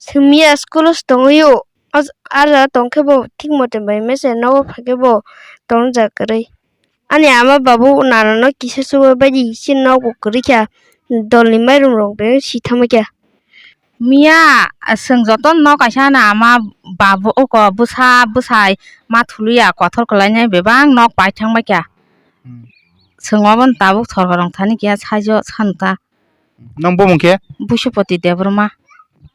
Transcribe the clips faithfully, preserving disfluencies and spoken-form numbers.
Chwng miya school o se tongwi o. Ar jaga tong khe bo thik mote bai mese nogo phai khe bo tong jak kwrwi. Ani ama babu nana no kisa chuba bai di, chini nok bo kwrwi kha, dol ni mairum rok bai si thangma kha. Miya, chwng joto no kaisa na ama babu oko bwsa bwsai ma thuluya kothor kwlainai bebak nok pai thangma kha. Hmm. Chwng obo no tabuk sorkar rok thani khe saijo sanu ta. Nang bumung khe? Busupati Debbarma.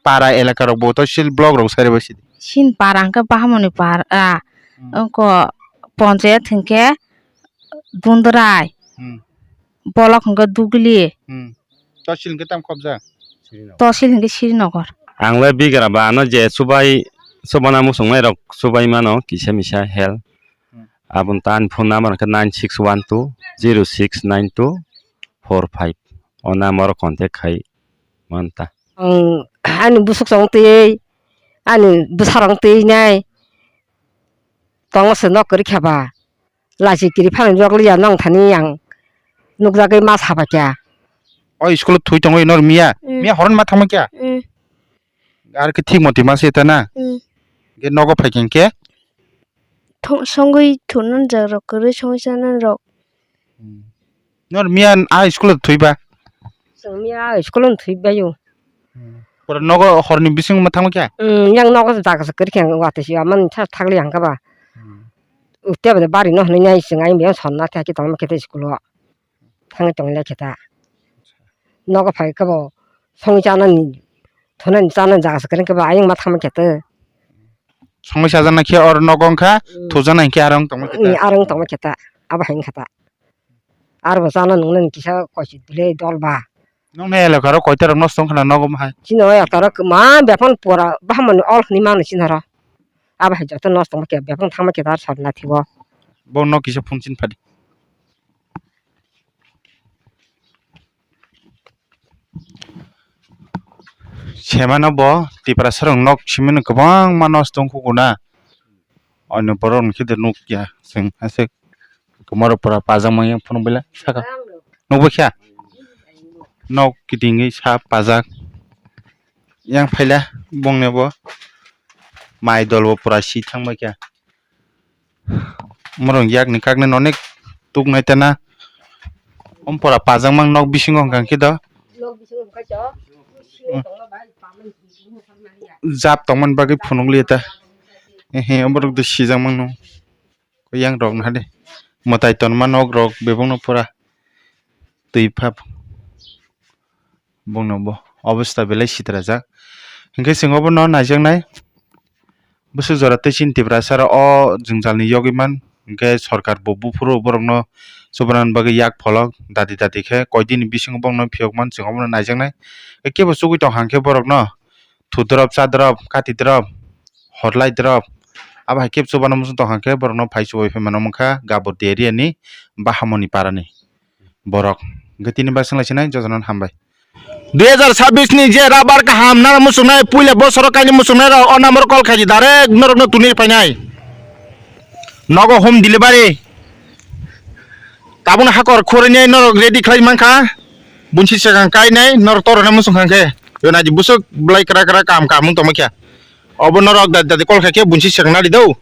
Para elaka rok bo to sil block rok sai rw sidi. Sin para hwnkhe Bahamoni para, hmm, oko ponchayat hwnkhe Dundurai. Hmm. Bolok hwnkhe Dugli. Hmm. Tosil hwnkhe tam khobja? Tosil hwnkhe Srinagar. Ang le bigra ba ano je subai, subana muchungnai rok subai mano kisa misa hel. Hmm. Aboni ta ani phone number hwnkhe nine six one two zero six nine two four five. O number o contact khai manta. Ang ani busuk song twi, ani bwsarong twi nai. Tongma se nok kwrwi kha ba. Lachi kiri phano jok liya nong thani yang nukjagwi ma saba kya. O school o thwi tongwi nor miya? Mm. Miya horon ma thangma kya? Mm. Ar khe thik moti ma se ta na? Mm. Ge nogo phai khe khe? Thong-, songwi thunani jak rok kwrwi songwi chanani rok. Hmm. Nor miya a school o thwi ba? Chwng miya a school o thwi bai o. Hmm. Pura nogo horni bising ma thangma kya? Hmm, yang nogo jaga se kwrwi khe watwi si amani thak thakli hangka ba. Hmm. Utte bade bari no hwnwi nai chwng ayang biyang sonna thaki tongma khe school o. Thangwi tongwi lai khe ta. Nogo phai khe bo songwi chanani, thunani chanani jaga se kwrwi khe ba ayang ma thangma khe ta. Songwi sajana khe or nogo wngkha, hmm, thujana hinkhe arong tongma khe ta. Hmm, arong tongma khe ta. Abo hai wngkha ta. Arbo chana nungnani kisa koichwk dile dol ba. Nokni elaka rok koita rok nosto wngkha na nogo hai? Chini o elaka rok kwma befang pora bahamoni ol hwnwi mano chini oro. Abo hai joto nosto wngkha khe befang thangma khe ta sor na thigo. Bo nok kisa phone chin phadi. Semano bo Tiprasa rok nok simi no kwbangma nosto wngkha na. Ani borok ni khe de nuk ya, chwng aswk kwmaro pura pajak manya phunuk bela saka. Nukbo kha? Nok kitingwi sa pajak. Yang phaila bongni bo mai dol bo pura si thangbai kha. Morong yak ni kak nai nonek tuk nai tena. Om pura pajak mang nok bisingo hwnkha khe do. Jab tongmani bagwi phunuk liya ta. Ehe, borok de sijak mano. Yang rok na de. Mwtai tonma nok rok bebak no pura twi phap. Bongno bo obostha belai sitrajak. Hinkhe chwng obono naijaknai. Bwswk jora tei chini Tiprasa rok o jwngjal ni yogwi man. Hinkhe sorkar bo buphuru borokno chubanan bagwi yak pholok dati dati khe koi dini bisingo bongno phiyok man chwng obono naijaknai. Kebo chugui tong hang khe borokno thu drop, cha drop, kati drop, horlai drop. Abo hai khe chubana muchung tong hang khe borokno phai chubai phai mano wngkha Gabur area ni Bahamoni para ni borok. Hwnkhe tini bai swnglaisini jotono hambai. Dui hazar sabbish ni je rabar kaham nana muchungnai puila bosoro kaini muchungnai rok o number call khaidi direct norokno tuni phainai. Nogo home delivery. Tabukno hakor khorwini norok ready khlai mankha. Bunsi swkang kainai norok torona muchung kha khe. Yo naidi busuk belai kwrak kwrak kam kam wng tongma khe. Obo norok dadi dadi call khai khe bunsi swkang nadi do.